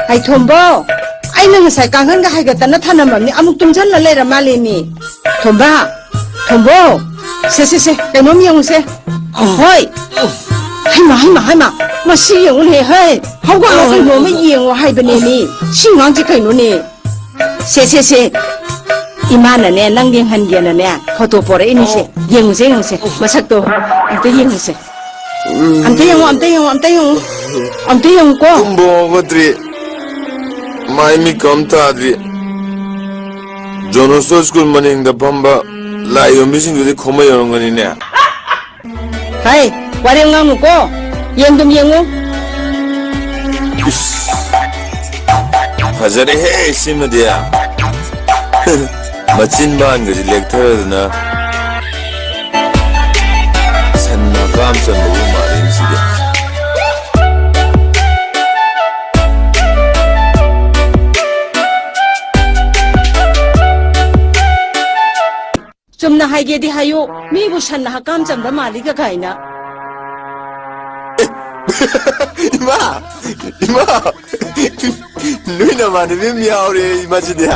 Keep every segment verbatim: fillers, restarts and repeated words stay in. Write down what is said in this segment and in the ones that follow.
ꯍꯩ ꯊꯣꯝꯕꯣ, ꯑꯩꯅ ꯉꯁꯥꯏ ꯀꯥꯡꯈꯟꯒ ꯍꯥꯏꯒꯠꯇꯅ ꯊꯅꯝꯃꯕꯅꯤ, ꯑꯃꯨꯛ ꯇꯨꯝꯁꯤꯜꯂ ꯂꯩꯔ ꯃꯥꯜꯂꯦꯃꯤ꯫ ꯊꯣꯝꯕ, ꯊꯣꯝꯕꯣ, ꯁꯦ, ꯁꯦ, ꯁꯦ, ꯀꯩꯅꯣꯝ ꯌꯦꯡꯉꯨꯁꯦ꯫ ꯍꯣꯏ꯫ ꯍꯩꯃꯥ, ꯍꯩꯃꯥ, ꯍꯩꯃꯥ, ꯃꯁꯤ ꯌꯦꯡꯉꯨꯅꯦ, ꯍꯩ, ꯍꯧꯒꯠꯂꯣ, ꯀꯩꯅꯣꯝꯃ ꯌꯦꯡꯉꯣ ꯍꯥꯏꯕꯅꯦꯃꯤ꯫ ꯁꯤ ꯑꯉꯥꯡꯁꯦ ꯀꯩꯅꯣꯅꯦ? ꯁꯦ, ꯁꯦ, ꯁꯦ, ꯏꯃꯥꯅꯅꯦ, ꯅꯪ ꯌꯦꯡꯍꯟꯒꯦꯅꯅꯦ, ꯐꯣꯇꯣ ꯄꯣꯔꯛꯏꯅꯤꯁꯦ꯫ ꯌꯦꯡꯉꯨꯁꯦ, ꯌꯦꯡꯉꯨꯁꯦ, ꯃꯁꯛꯇꯣ ꯑꯝꯇ ꯌꯦꯡꯉꯨꯁꯦ꯫ ꯑꯝꯇ ꯌꯦꯡꯉꯣ, ꯑꯝꯇ ꯌꯦꯡꯉꯣ, ꯑꯝꯇ ꯌꯦꯡꯉꯣ꯫ ꯑꯝꯇ ꯌꯦꯡꯉꯨꯀꯣ꯫ ꯇꯨꯝꯕ ꯍꯧꯒꯠꯇ꯭ꯔꯤ꯫ ꯃꯥꯏ ꯃꯤꯠꯀ ꯑꯝ ꯇꯥꯗ꯭ꯔꯤ꯫ ꯖꯣꯟ ꯍꯣꯁꯇꯦꯜ ꯁ꯭ꯀꯨꯜ ꯃꯅꯤꯡꯗ ꯐꯝꯕ ꯂꯥꯏ ꯌꯣꯟꯕꯤꯁꯤꯡꯗꯨꯗꯤ ꯈꯣꯝꯃꯩ ꯌꯧꯔꯝꯒꯅꯤꯅꯦ꯫ ꯍꯩ, ꯋꯥꯔꯦꯝ ꯉꯥꯡꯅꯨꯀꯣ꯫ ꯌꯦꯡꯗꯨꯝ ꯌꯦꯡꯉꯨ꯫ ꯏꯁ, ꯐꯖꯔꯦꯍꯦ ꯁꯤꯃꯗꯤ꯫ ꯃꯆꯤꯟꯕꯥꯟꯒꯁꯦ ꯂꯦꯛꯊꯔꯗꯅ ꯁꯟ ꯍꯀꯥꯝ ꯆꯟꯕꯕꯨ ꯃꯥꯜꯂꯦ ꯁꯤꯗꯤ꯫ ꯆꯨꯝꯅ ꯍꯥꯏꯒꯦꯗꯤ ꯍꯥꯏꯌꯨ, ꯃꯤꯕꯨ ꯁꯟꯅ ꯍꯛꯀꯥꯝ ꯆꯟꯕ ꯃꯥꯜꯂꯤꯒ ꯀꯥꯏꯅ꯫ ꯏꯃꯥ! ꯏꯃꯥ! ꯅꯣꯏ ꯅꯃꯥꯟꯅꯕꯤ ꯑꯃ ꯌꯥꯎꯔꯦ ꯃꯁꯤꯗꯤ꯫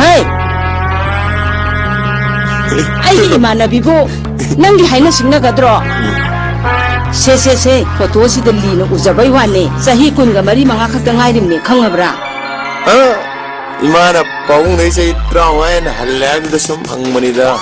ꯍꯩ! ꯑꯩꯒꯤ ꯏꯃꯥꯟꯅꯕꯤꯕꯨ ꯅꯪꯒꯤ ꯍꯥꯏꯅ ꯁꯤꯡꯅꯒꯗ꯭ꯔꯣ? ꯁꯦ, ꯁꯦ, ꯁꯦ, ꯐꯣꯇꯣꯁꯤꯗ ꯂꯤꯅ ꯎꯖꯕꯩ ꯋꯥꯅꯤ꯫ ꯆꯍꯤ ꯀꯨꯟꯒ ꯃꯔꯤ ꯃꯉꯥ ꯈꯛꯇ ꯉꯥꯏꯔꯤꯕꯅꯦ, ꯈꯪꯉꯕ꯭ꯔꯥ? ꯍꯥ? ꯏꯃꯥꯅ ꯄꯥꯕꯨꯡꯗꯒꯤ ꯆꯍꯤ ꯇꯔꯥꯃꯉꯥ ꯍꯦꯟꯅ ꯍꯜꯂꯦ ꯍꯥꯏꯕꯗꯨꯗ ꯁꯨꯝ ꯍꯪꯕꯅꯤꯗ꯫